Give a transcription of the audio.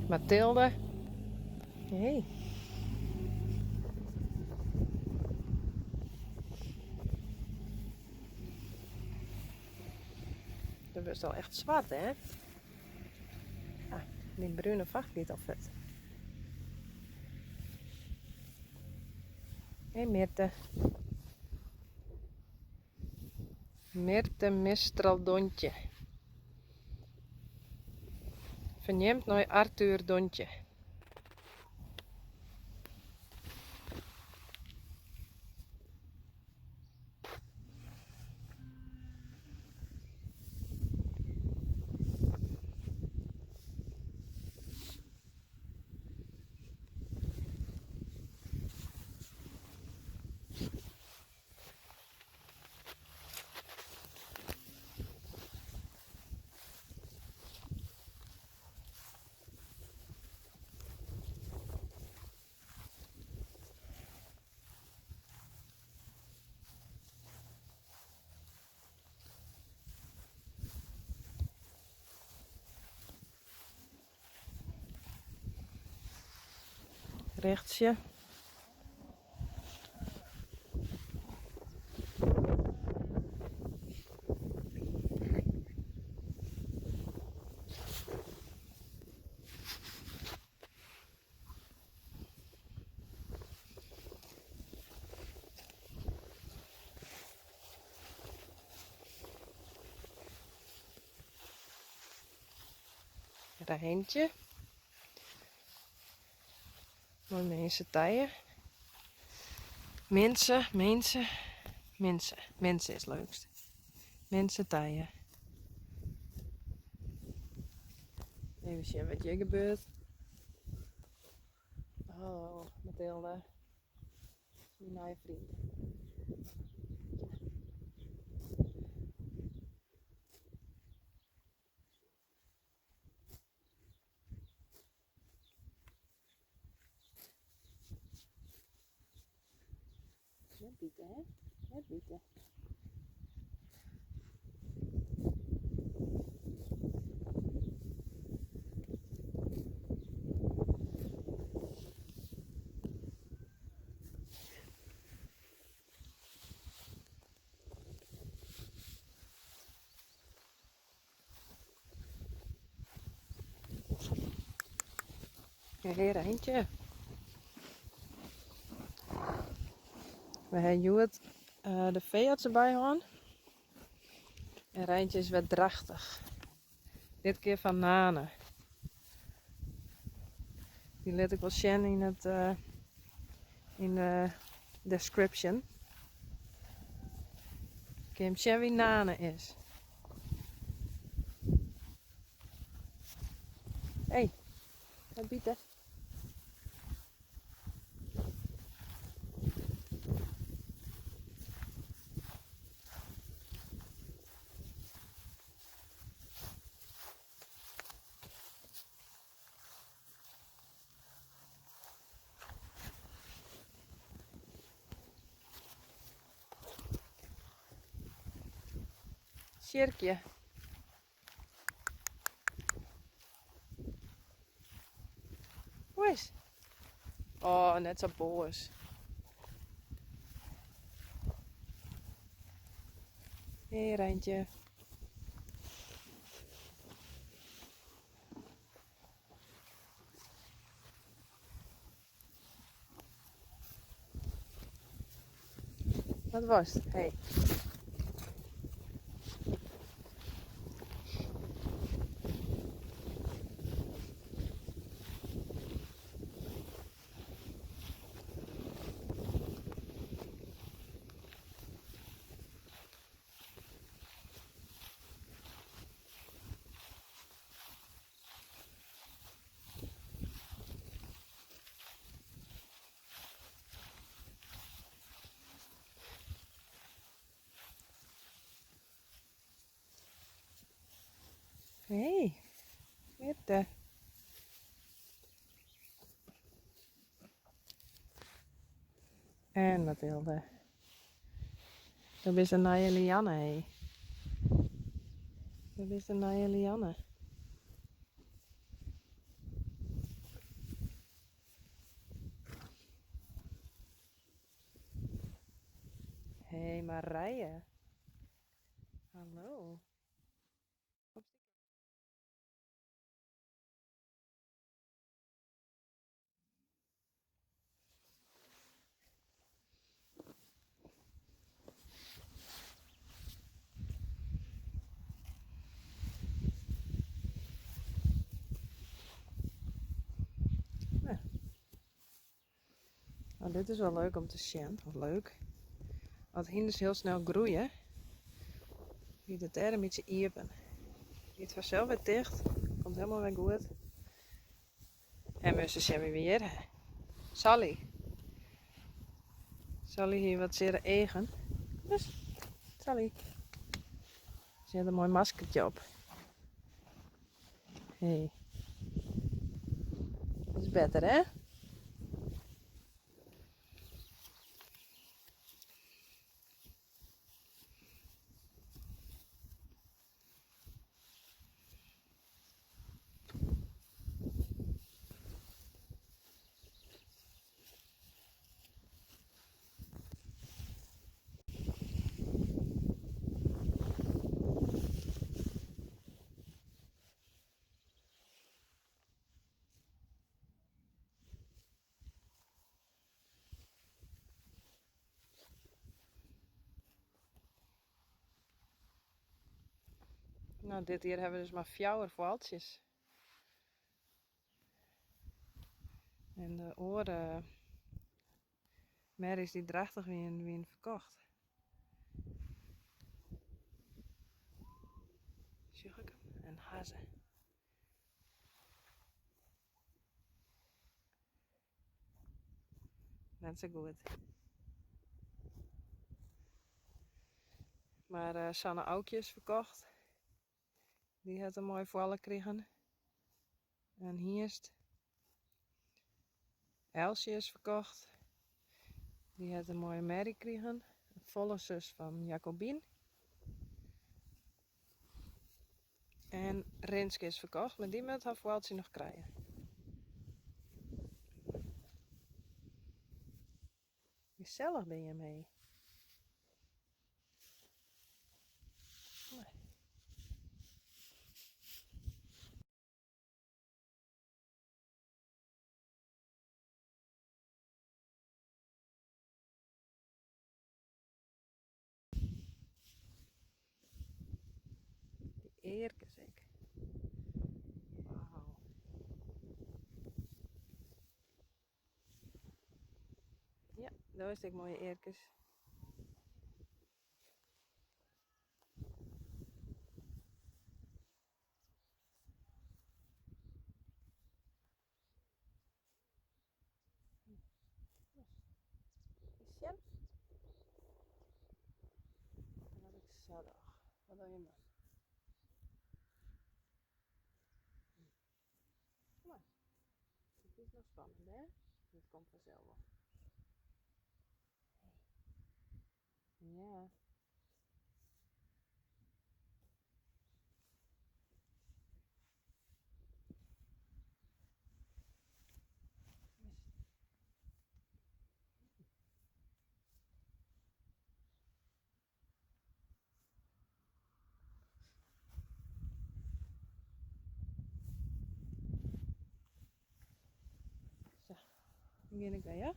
Mathilde. Hey. Do wurdst al echt swart, hè? Ah, dyn brune facht giet al fuort. Hey Mirte. Mirte Mistral Dontje. Ferneamd nei Arthur Dontje. Richtsje. Reintje. Mei Minse Tije. Minse, Minse, Minse. Minse is it leukst. Minse Tije. Even sjen wat hjir gebeurt. Hallo Mathilde. Myn nije freon. Net bite, hè? Net bite. Hey Reintje. We ha hjoed de feearts derby hân. En Reintje is wer drachtich. Dit kear fan Nane. Dy lit ik wol sjen yn it yn de description. Kin jim sjen wie Nane is. Hey, net bite. Sjirkje. Hoe is? Oh, net sa boas. Hey Reintje. Wat was? Hey. Hey, Mirte. En Mathilde. Do bist de nije Lianne, hé. Do bist de nije Lianne. Marije. Hallo. Nou, dit is wel leuk om te sjen. Of leuk. As hynders hiel snel groeie, giet it dêr in bytsje iepen. Giet fansels wer ticht. Komt helemaal wer goed. En we sjen wie we hjir ha. Sally. Sally hie wat seare eagen. Dus, Sally. Se hat in moai maskertje op. Hey. Dat is better, hè? Nou, dit jier ha we dus mar fjouwer foaltsjes. En de oare merries dy't drachtich wienen, wienen ferkocht. Sjoch ik him? In hazze. Net sa goed. Mar eh, Sanne Aukje is ferkocht. Dy hat in moai foalle krigen. In hynst. Elsje is ferkocht. Dy hat in moaie merrie krigen. In folle sus fan Jacobien. En Rinske is ferkocht, mar dy moat har foaltsje noch krije. Gesellich bin jim, hé. Dy earkes ek. Wauw. Ja, do hast ek moaie earkes. Sjen. En as ik sa doch, wat doch jim dan? Kom mar. It is noch spannend, hè? Dit komt fansels wol. Ja. Sa, dan gean ik wer, ja?